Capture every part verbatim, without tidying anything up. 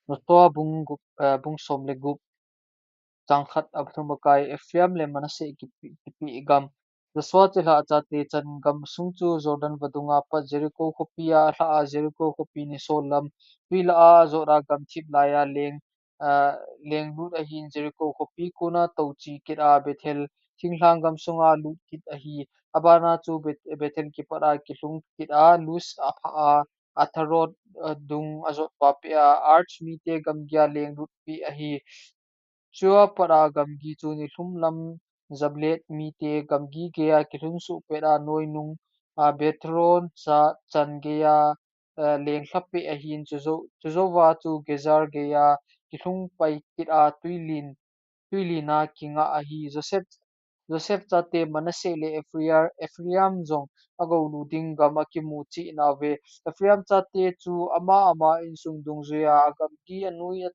Joshua bung gup, eh, bung som le gup, chang khat a pathum akai, Ephraim le Manasseh kipe, kipe gam. Joshua chilhah chate chan gam sung chu Jordan vadunga pat Jericho khopi a alhah a, Jericho khopi nisolam, tui lah a ajot a gamthip lai a leng, ah, lenglut ahin, Jericho khopi kona touchi kit a Bethel thinglhang gam sunga lut kit ahi. Abana chu Beth-, Bethel kipat a kilhung kit a, Luz aphah a, Ataroth, ah, dung ajot pa peh a, Arch mite gamgi a lenglut peh ahi. Chua pat a gamgi chu nilhum lam Jabneel mite gamgi gei a kilhung suh pet a, noi nung a Beth-horon cha chan gei a, eh, lenglha peh ahin, chujou, chujouva chu Gezer gei a kilhung pai kit a, tuilin, tuilin a kingah ahi. Joseph, Joseph chate Manasseh le Ephraim, Ephraim jong agoulu ding gam akimu cheh nauve. Ephraim chate chu ama ama insung dungjui a agamgi anoi a,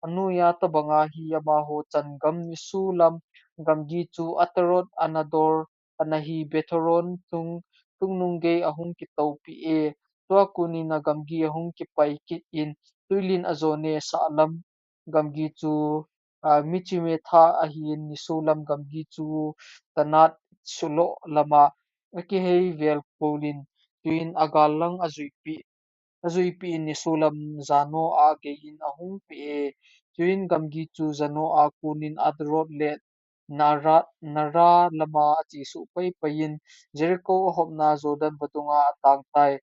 anoi a tobanga hi amaho chan gam nisolam gamgi chu Ataroth, Anador, Anahi, Beth-horon tung, tungnung gei ahung kitoupi e. Tua konin agamgi ahung kipai kit in, tuilin ajone sahlam gamgi chu, ah, Michmethath ahin, nisolam gamgi chu Taanath suloh lama akihei vel kolin, chuin agal lang ajuipi, ajuipi in nisolam Zanoah gei in ahung peh e. Chuin gamgi chu Zanoah konin Ataroth le Naarah, Naarah lama achesuh paipai in, Jericho ahopna Jordan vadunga atang tai.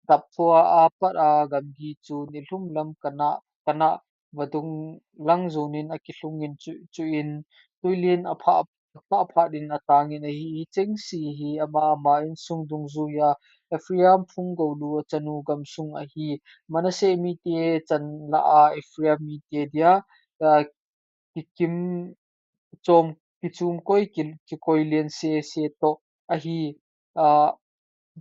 Tappuah apat a gamgi chu nilhum lam Kana, Kana vadung lang jonin akilhung in chu, chuin tuilin aphah, aphah phat in atang in ahi. Hichengse hi ama ama insung dungjui a Ephraim phung goulu achanu gam sung ahi. Manasseh mite chan lah a Ephraim mite dia, ah, kikim chom, kichum koi, ki, kikoi len sese toh ahi, ah,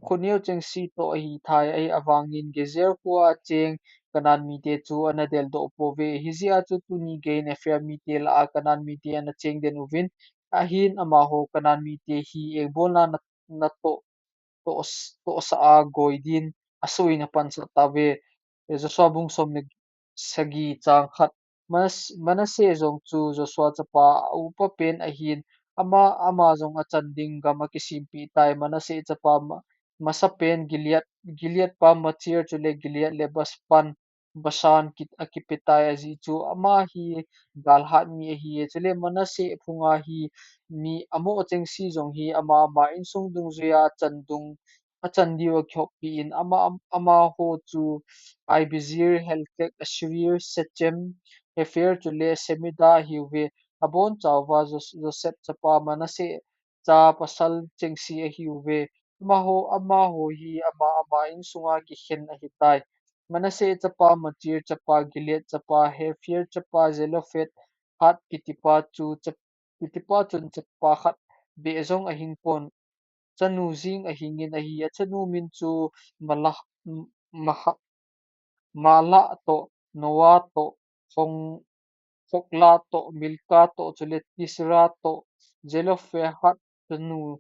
khoneo chengse toh ahi thei, ahi avangin Gezer khoa cheng Canaan mite chu ana deldoh pouve. Hijeh a chu tuni geiyin Ephraim mite lah a Canaan mite ana cheng den uvin, ahin amaho Canaan mite hi engbolna na, natoh, toh, tohsah a goi din asoh in apansah tauve. Joshua bung som le sagi chang khat. Manas-, Manasseh jong chu Joshua chapa a upa pen ahin, ama, ama jong achan ding gam akisempeh tai. Manasseh chapa ma-, masapen Gilead, Gilead pa Machir chule Gilead le Baspan, Bashan ki, akipe tai. Ajeh chu ama hi galhat mi ahi. Chule Manasseh phunga hi mi amoh chengse jong hi ama, ama insung dungjuia achan dung, achan diu akihoppi in ama, am-, amaho chu Abiezer, Helkath, Asriel, Shechem, Hepher chule Shemida ahiuve. Abonchauva Jos-, Joseph chapa Manasseh cha pasal chengse ahiuve. Amaho, amaho hi ama, ama insunga kikhen ahitai. Manasseh chapa, Machir chapa, Gilead chapa, Hepher chapa, Zelophehad kitipa chu chap-, kitipa chun chapa khat beh jong ahingpon. Chanu jing ahingin ahi. Achanu min chu Malah, M-, Maha-, Mahlah toh, Noah toh, Hong-, Hoglah toh, Milcah toh, chule Tirzah toh. Zelophehad chanu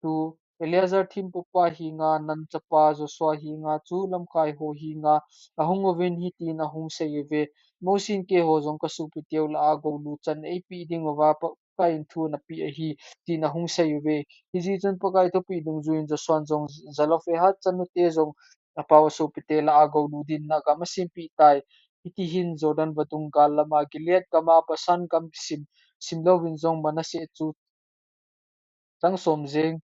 chu Eleazar thempupa henga, Nun chapa Joshua henga chu lamkaiho henga ahung uvin hitin ahung seiuve, Mosin keiho jong kasopiteu lah a goulu chan eipeh ding uva Pa-, Pakaiyin thu anapeh ahi, tin ahung seiuve. Hijeh chun Pakai thupeh dungjuiyin Joshuan jong Zelophehad chanute jong apao asopite lah a goulu dinga gam asempeh tai. Hitihin Jordan vadung gal lama Gilead gama Bashan gam sim, simlouvin jong Manasseh chu chang som jeng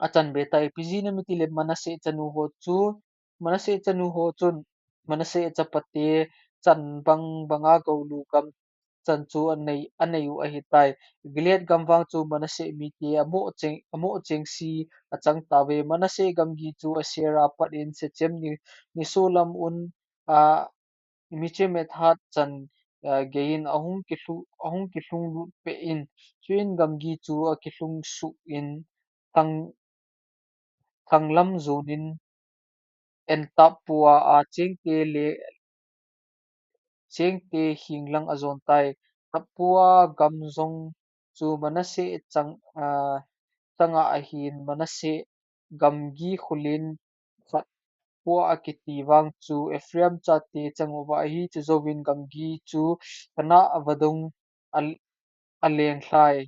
achan be tai. Ipi jeh inem itile Manasseh chanuho chu, Manasseh chanuho chun Manasseh chapate chan bang banga goulu gam chan chu anei, anei u ahitai. Gilead gam vang chu Manasseh mite amoh cheng, amoh chengse achang tauve. Manasseh gamgi chu Asher a pat in Shechem ni, nisolam un, a, Michmethath chan, a, geiyin ahung kilhu-, ahung kilhung lut peh in, chuin gamgi chu akilhung suh in, thang, thanglam jonin En Tappuah a chengte le, chengte henglang ajon tai. Tappuah gam jong chu Manasseh chang, a, changa ahin, Manasseh gamgi khulin khat Puah akiti vang chu Ephraim chate chang uva ahi, chujouvin gamgi chu Kanaan vadung a, aleng lhai.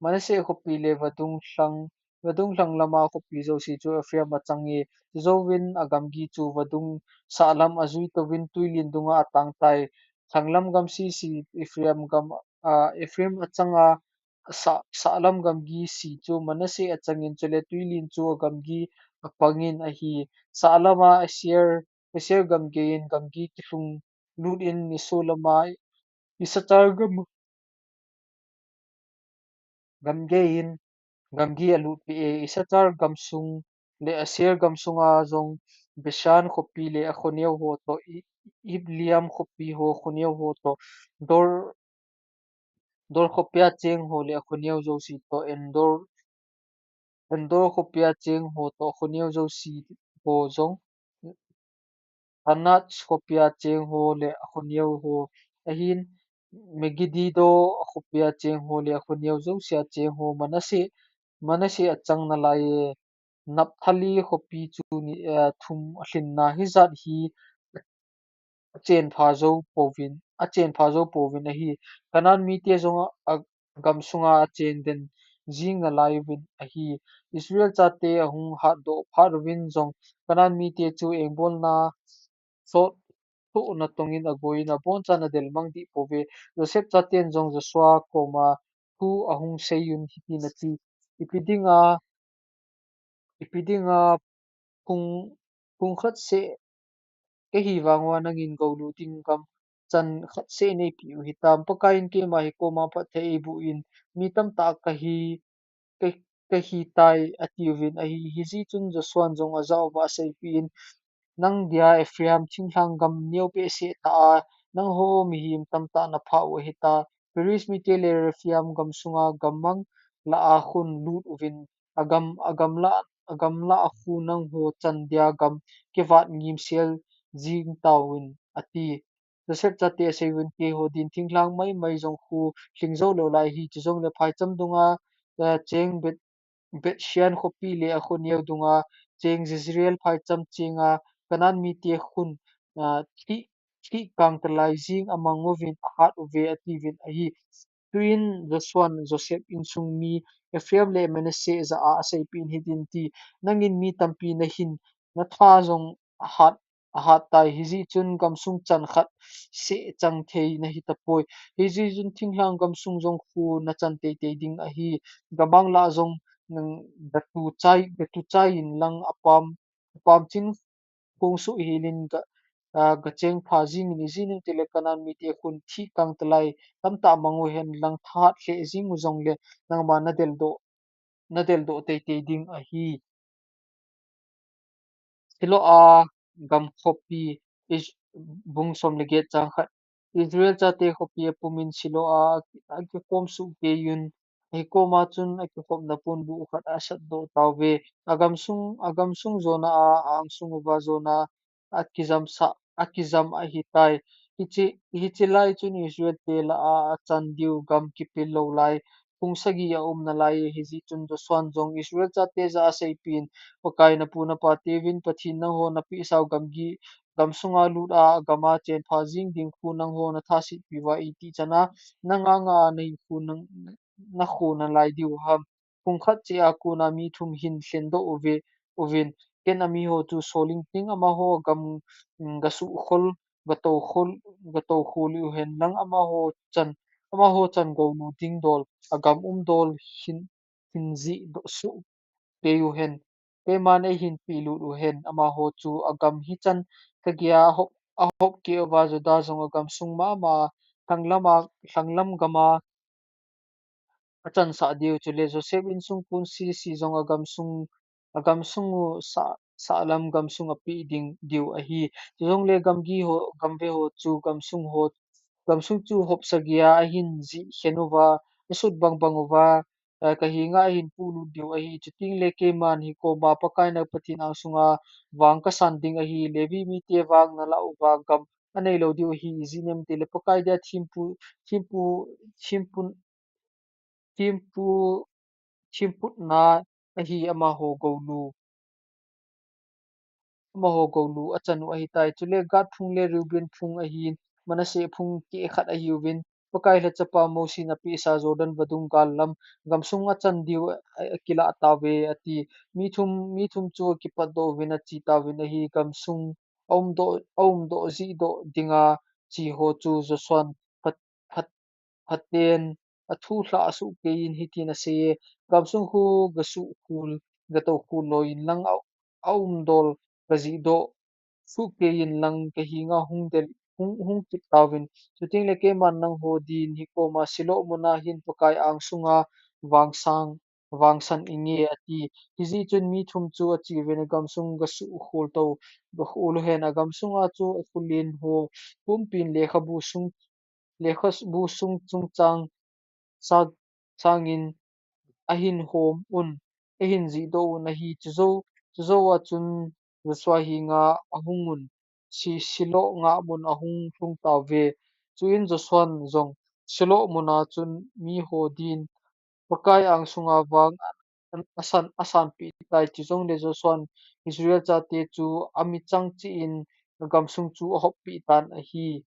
Manasseh khopi le vadung lhang, vadung lhang lama khopi jouse chu Ephraim achang e, chujouvin agamgi chu vadung sahlam ajui touvin tuilin dunga atang tai. Lhanglam gam sisi Ephraim gam, a, Ephraim achanga sa, sahlam gamgi si chu Manasseh achangin chule tuilin chu agamgi apangin ahi. Sahlama Asher, Asher gamgeiyin gamgi kilhung lut in nisolama Issachar gam, gamgeiyin gamgi alutpeh e. Issachar gamsung le Asher gamsunga jong Bashan khopi le akhoneo ho toh I-, Ibleam khopi ho khoneo ho toh Dor Dor khopia cheng ho le akhoneo jouse toh Endor, Endor khopia cheng ho toh akhoneo jouse ho jong, Taanach khopia cheng ho le akhoneo ho ahin, Megiddo khopia cheng ho le akhoneo jousea cheng ho Manasseh, Manasseh achang nalai e. Naphtali khopi chu ni, eh, thum alhinna hijat hi achenpha jou pouvin, achenpha jou pouvin ahi. Canaan mite jong a, agamsunga acheng den jing nalai uvin ahi. Israel chate ahung hatdoh phat uvin jong Canaan mite chu engbolna sot thohna tongin agoiyin abonchan adelmang dih pouve. Joseph chaten jong Joshua koma thu ahung seiyun hitin ati, Ipi dinga, ipi dinga phung, phung khat seh kahi vang uva nangin golu ding gam chan khat seh neipeh u hitam? Pakaiyin keima hi koma phatthei eiboh in, mi tamtah kahi, ka, kahi tai, atiuvin ahi. Hijeh chun Joshuan jong ajah uva aseipeh in, Nang dia Ephraim thinglhang gam neo behseh tah a, nangho mihem tamtah naphah u ahita. Periz mite le Rephaim gamsunga gammang lah a khun lut uvin, agam, agam lah, agam lah a khu nangho chan dia gam kivat ngimsel jing tauvin, ati. Joseph chate aseiyun, Keiho din thinglhang maimai jong khu lhing jou lou lai hi, chujongle phaicham dunga, eh, cheng Bet, Bethshean khopi le akhoneo dunga cheng Jezreel phaicham chenga Canaan mite khun, ah, thih, thih kangtalai jing amang uvin ahat uve, atiuvin ahi. Tuin Joshuan Joseph insung mi Ephraim le Manasseh jah a aseipeh in hitin ati, Nangin mi tampi nahin, natha jong ahat, ahat tai, hijeh chun gamsung chan khat seh chang thei nahi tapoi. Hijeh chun thinglhang gamsung jong khu nachan teitei ding ahi. Gamang lah jong, mm, gatu chai, gatu chai in lang apam, apam chin khong suh hel in ga, ah, gacheng pha jing in, ijeh inem itile Canaan mite khun thih kangtalai tamtah mang uhen lang thahat lheh jing u jongle nangma nadeldoh, nadeldoh teitei ding ahi. Shiloah gam khopi, Is-, bung som le get chang khat. Israel chate khopi apumin Shiloah a, akikhom suh keiyun, ahi koma chun akikhopna ponbuh khat asatdoh tauve. Agamsung, agamsung jona a, a-angsung uva jona akijam sah, akijam ahitai. Hiche, hiche lai chun Israel te lah a achan diu gam kipel lou lai, phung sagi aum nalai, hijeh chun Joshuan jong Israel chate jah a aseipeh in, Pakai napu napa teuvin Pathen nangho napeh sau gamgi, gamsunga lut a, agam a chenpha jing ding khu nangho nathasetpi uva iti chan a, nanga nga a nahinkho nang, nakho nalai diu ham? Phung khat cheh a kona mi thum hin lhendoh uve, uvin, ken amiho chu soling ting, amaho gam, mm, gasuh khol, gatou khol, gatou khol uhen lang amaho chan, amaho chan golu ding dol, agam um dol hin, hin jihdoh suh kei uhen. Keiman eihin pehlut uhen, amaho chu agam hichan kageiya ahop, ahop keh uva Judah jong agamsung mama, lhanglam a, lhanglam gam a, achansah diu, chule Joseph insung kon sese jong agamsung, agamsung u sah, sahlam gamsung apeh ding diu ahi. Chujongle gamgi ho, gamve ho chu gamsung ho, gamsung chu hop sagi a ahin jih khen uva, asut bangbang uva, eh, kahenga ahin puhlut diu ahi. Chutengle keiman hikoma Pakai na Pathen angsunga vang kasan ding ahi. Levi mite vang nalah uva gam anei lou diu ahi. Ijeh inem itile Pakai dia thempu, thempu, thempu, thempu, themputna ahi amaho golu. amaho goulu achan u ahitai. Chule Gad phung le Reuben phung ahin, Manasseh phung keh khat ahiuvin, Pakai lhachapa Mosi in apehsa Jordan vadung gal lam, gamsung achan diu a, akilah tauve, ati. Mi thum, mi thum chu akipatdoh uvin ache tauvin ahi, gamsung aumdoh, aumdoh jihdoh dinga che ho chu Joshua'n phat, phat, phaten athu lhah asuhkeiyin hitin aseiye, gamsung khu gasuhkhul, gatoukhul loi inlang a, aumdol gajihdoh suhkeiyin lang kahenga hung del, hung, hung kit tauvin. Chuteng le keiman nangho din hikoma Shiloh muna hin Pakai angsunga vangsang, vangsan inge, ati. Hijeh chun mi thum chu ache uvin agamsung gasuhkhul tou, gakhul uhen, agamsunga chu akhullen ho pumpin lekhabu sung, lekhabu sung chungchang sa, sangin ahin hom un, ahin jihdoh un ahi. Chujou, chujouva chun Joshua henga ahungun, Shi, Shiloh ngahmun ahung lhung tauve. Chuin Joshua'n jong Shiloh muna chun miho din Pakai angsunga vang a, a, asan, asanpeh tai. Chujongle Joshua'n Israel chate chu amichang cheh in agamsung chu ahoppeh tan ahi.